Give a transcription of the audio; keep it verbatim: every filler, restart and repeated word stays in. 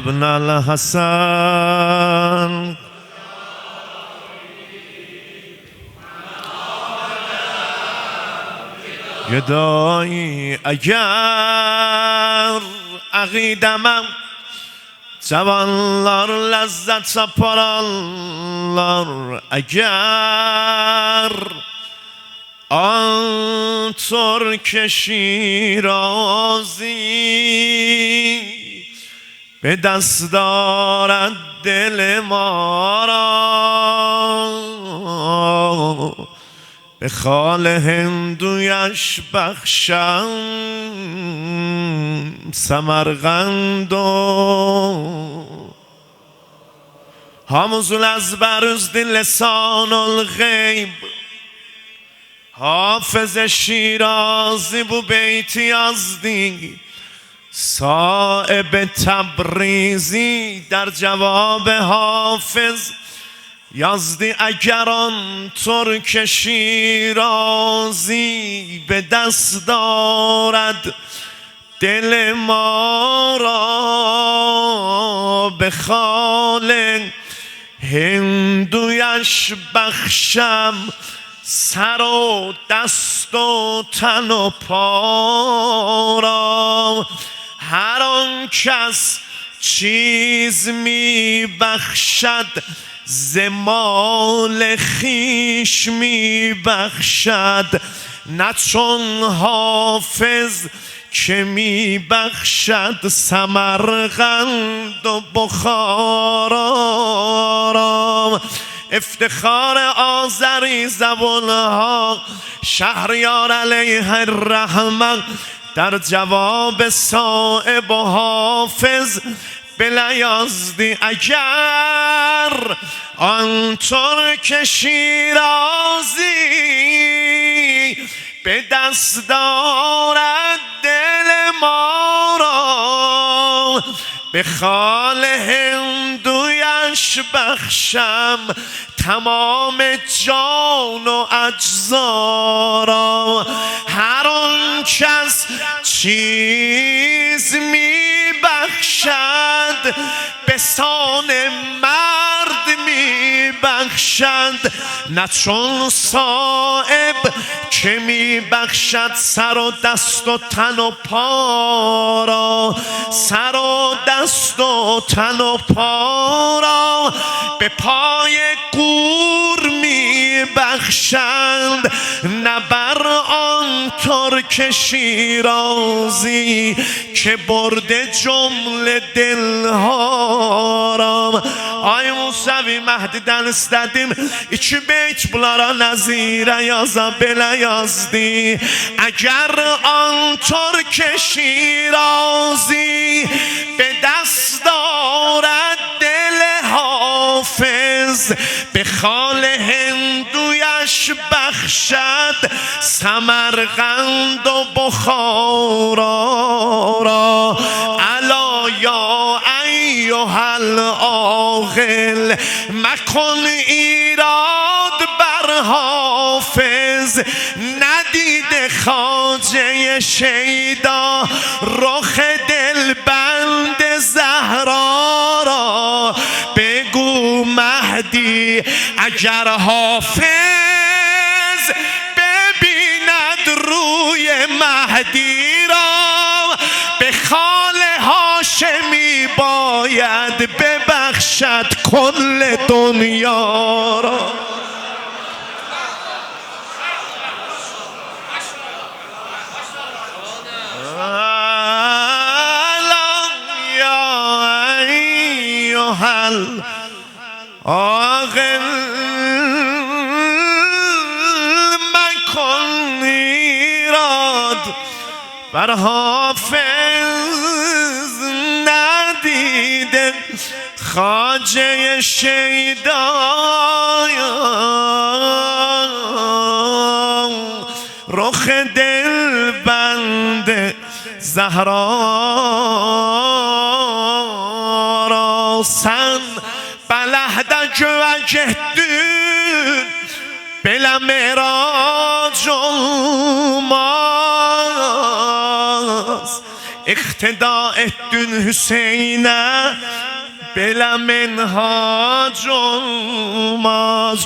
ابن الحسن. گدایی، اگر عقیده‌مه جوانلار لذت آپارارلار، اگر آن ترک شیرازی به دست آرد دل ما را، به خال هندویش بخشم سمرقند و هاموزون ازبر اوزدی لسان الغیب. حافظ شیرازی بو بیتی یازدی. صائب تبریزی در جواب حافظ یازدی: اگر آن ترک شیرازی به دست آرد دل ما را، به خال هندویش بخشم سر و دست و تن و پا را. هر آن کس چیز می‌بخشد، ز مال خویش می‌بخشد، نه چون حافظ که می‌بخشد سمرقند و بخارا را. افتخار آذری زبان‌ها، شهریار علیه الرحمه در جواب صائب و حافظ بئله یازدی: اگر آن ترک شیرازی به دست آرد دل ما را، به خال هندویش بخشم تمام جان و اجزا را. هر آن کس چیز می‌بخشد، بسان مرد می‌بخشد، نه چون صائب که می‌بخشد سر و دست و تن و پا را، سر و دست و تن و پا را. به پای گور می‌بخشند، نه بر آن ترک شیرازی که برده جمله دل‌ها را. آی موسوی، مهدی‌دن ایسته‌دیم ایکی بیت بونلارا نظیره یازا، بئله یازدی: اگر آن ترک شیرازی به دست آرد دل حافظ، به خال هندویش بخشد سمرقند و بخارا را. الا یا ایها العاقل، مکن ایراد بر حافظ، ندیده خواجهٔ شیدا رخ دلبند زهرا را. بگو مهدی اگر حافظ ببیند روی مهدی را، به خال هاشمی باید ببخشد کل دنیا را. الا یا ایها العاقل، مکن ایراد بر حافظ، ندیده خواجهٔ شیدا رخ دلبند زهرا را. سن بلهده گؤیه گئتدین، بئله معراج اولماز. اقتدا ائتدین حسینه، بئله منهاج اولماز.